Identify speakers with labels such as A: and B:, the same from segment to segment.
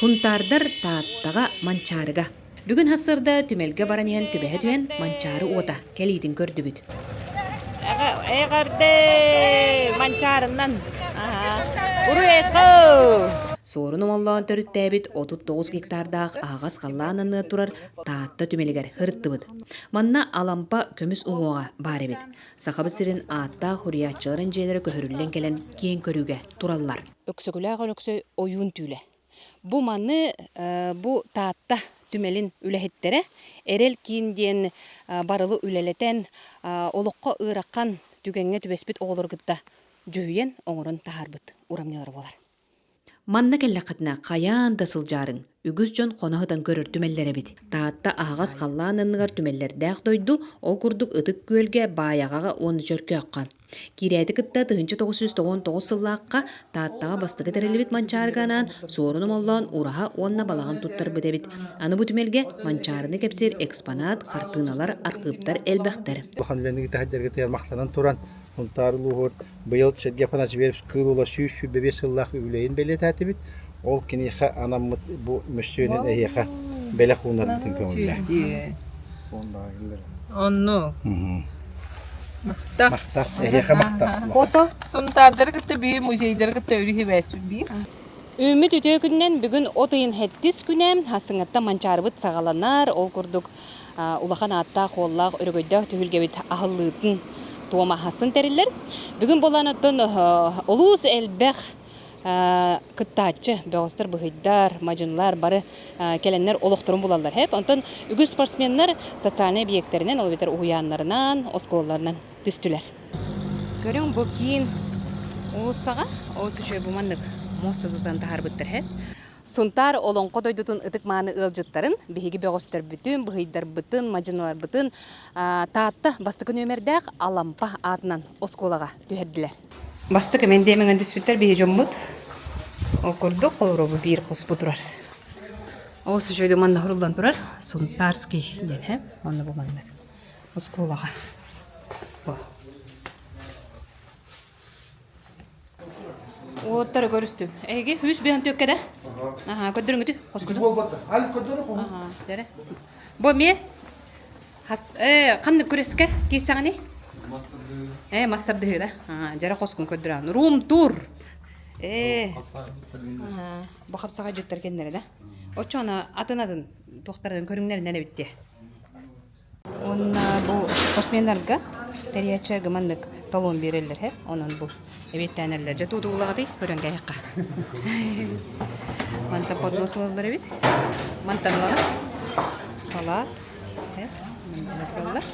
A: Һунтаардар Тааттаҕа Манчаарыга. Бүгүн сарсыарда түмэлгэ баран иһэн түбэһэ түһэн Манчаары уота кэлиитин көрдүбүт.
B: Эҕэрдэ Манчаарынан! Уруй-айхал!
A: Суорун Омоллоон төрүттээбит 39 гектардаах аһаҕас халлаан анныгар турар Таатта түмэлигэр сырыттыбыт. Манна Алампа көмүс уҥуоҕа баар эбит. Сахабыт сирин ааттаах уруйааччыларын дьиэлэрэ көһөрүллэн кэлэн киэҥ көрүүгэ тураллар. Өксөкүлээх Өлөксөй ойуун түүлэ. Бу маны бу Таатта түмэлин үлэһиттэрэ Эрэл киин диэн барылы үлэлэтэн олоххо ыарахан түгэҥҥэ түбэспит оҕолору кытта дьүһүйэн оҥорон таһаарбыт урамньылара буолар. Манна кэллэххитинэ хайаан да сылдьаарыҥ, үгүс дьон хоно сытан көрөр түмэллэр эбит. Таатта аһаҕас халлаан анныгар түмэллэрдээх дойду, ол курдук Ытык Күөлгэ, Баайаҕаҕа уонна Чөркөөххө. Киирээти кытта 1999 сыллаахха Тааттаҕа бастакы тэриллибит Манчаарыга анаан Суорун Омоллоон ураһа уонна балаҕан туттарбыт эбит. Аны бу түмэлгэ Манчаарыны кэпсиир экспонат, хартыыналар, архыыптар элбэхтэр.
C: Улахан үлэни ыытаһыт махтанан туран Сунтаар улууһугар быйыл Сергей Афанасьевич Кыыл Уола 125 сыллаах үбүлүөйүн бэлиэтээтибит. Ол киниэхэ анаммыт бу мөссүөнүн эһиэхэ бэлэх уунарбытын көҥүллээ.
D: Онну. Махтал.
C: Махтал. Эһиэхэ махтал.
D: Ото Сунтаардары кытта биир музейдары кытта өрүһү бээспит биир.
A: Үүммүт үтүө күнүнэн бүгүн от ыйын сэттис күнэ Хасыҥаттан Манчаарыбыт саҕаланар. Ол курдук улахан ааттаах-уоллаах өрөгөйдөөх түһүлгэбит аһыллыытын туома хасын тэриллэр. Бүгүн буолан оттон олус элбэх кыттааччы бөҕөстөр быһыйдар, мадьынылар бары кэлэннэр олохторун булаллар. Онтон үгүс спортсменнар социальнай объектэринэн, ол эбэтэр уһуйааннарынан, оскуолаларынан түстүлэр. Көрүҥ бу киин уулуссаҕа олус үчүгэй бу маннык муоста тутан таһаарбыттар һэ. Сунтаар Олоҥхо дойдутун ытык-мааны ыалдьыттарын, биһиги бөҕөстөрбүтүн, быһыйдарбытын, мадьыналарбытын Таатта бастакы нүөмэрдээх Алампа аатынан оскуолаҕа түһэрдилэр. Бастакы мэндиэмэҥэн түспүттэр биһи дьоммут. Ол курдук холоробу биир хоспу турар. Ол үчүгэй манна хуруллан турар Сунтарский диэн һэ. Онно бу маннык оскуолаҕа. Уоттары көрүстүм. Эһиги үс биһан түөккэ да? Аха, көрдөрүҥүтү, хоскуту.
C: Буолбатта. Али көрдөрө хоһу.
A: Аха, дэрэ. Бу эмиэ хас ханнык күрэскэ киирсэҕиний? Э, мастардыһыы да. Аа, дьэрэ хоскун көрдөрөөн. Рум тур. Э. Бу хапсаҕай дьыттар кэннэрэ да. Оччоҕуна атын-атын туохтарын көрүҥнэринэн эбит дии. Уонна бу спортсменнарга тэрийээччилэргэ маннык талон биэрэллэр һэ. Онон бу эбиэттээнэллэр. Дьэ туутуулаҕытый көрөн кээһэххэ. Мантан поднос ылаллар эбит. Мантан ылаҕын. Салат. Э, манна тураллар.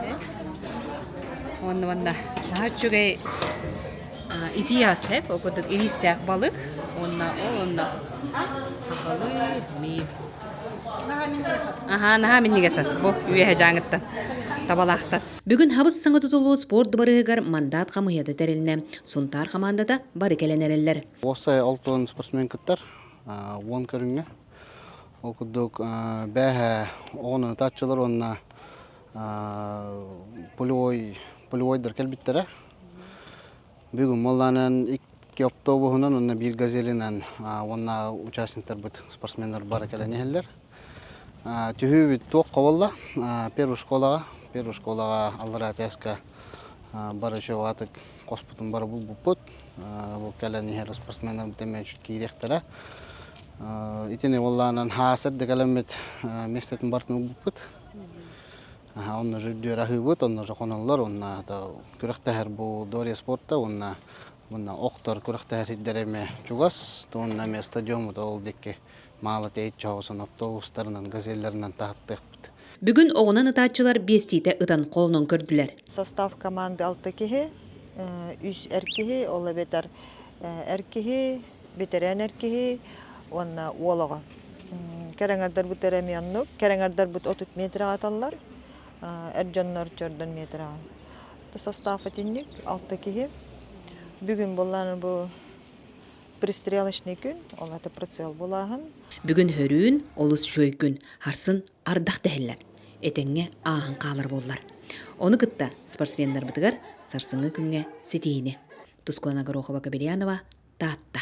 A: Э. Уонна манна наһаа үчүгэй итии ас э, ол курдук ириистээх балык уонна ол онно хахалы миин. Аһаа, наһаа минньигэс ас. Бу үөһэ дьааҥыттан, табалаахтан. Бүгүн хабыс саҥа тутуллубут спорт дыбарыһыгар мандаат хамыыһыйата тэрилиннэ. Сунтаар хамаандата бары кэлэн эрэллэр.
E: Уопсай алтан спортсмен кыттар 10 көрүҥҥэ. Ол курдук бээһэ оҕону ытааччылар уонна пулевой пулевойдар кэлбиттэрэ. Бүгүн буоллаанан икки автобуһунан уонна биир газелинэн уонна участниктарбыт, спортсменнар бары кэлэн иһэллэр. Түһүүбүт туохха буолла? Первый школаҕа, первый школаҕа аллараа этээскэ бары үчүгэй хоспутун бары булбуппут. Бу кэлэн иһэр спортсменнарбыт эмиэ киириэхтэрэ. Итини буоллаанан хаас эрдэ кэлэммит миэстэтин барытын ылбыппыт. Онно үрдүөр аһыыбыт, онно хоноллор, уонна күрэхтэһэр бу Дворец спорта уонна мунна охтор күрэхтэһэр сирдэрэ эмиэ чугас, уонна эмиэ стадиоммут ол диэки маала тэйиччи соҕусон автобустарынан, газеллэринэн таһыттыахпыт.
A: Бүгүн оҕунан ытааччылар биэстиитэ ытан холонон көрдүлэр.
F: Состав команды алта киһи, үс эр киһи, ол эбэтэр эр киһи, бэтэрээн эр киһи уонна уол оҕо. Кэрэҥэрдэрбит эрэ эмиэ оннук. Кэрэҥэрдэрбит 30 метрэҕэ аталлар, эр дьоннор чордон метрэҕэ. Состав итинник, алта киһи. Бүгүн буоллаҕына бу пристрелочный күн, ол аата прицел булааһын.
A: Бүгүн хөрүүн, олус үчүгэй күн, харсын ардах дэһэллэр. Этэҥҥэ ааһан хаалар буоллар. Ону кытта спортсменнарбытыгар сарсыҥҥы күҥҥэ ситиһиини. Тускуана Горохова-Кобельянова, Таатта.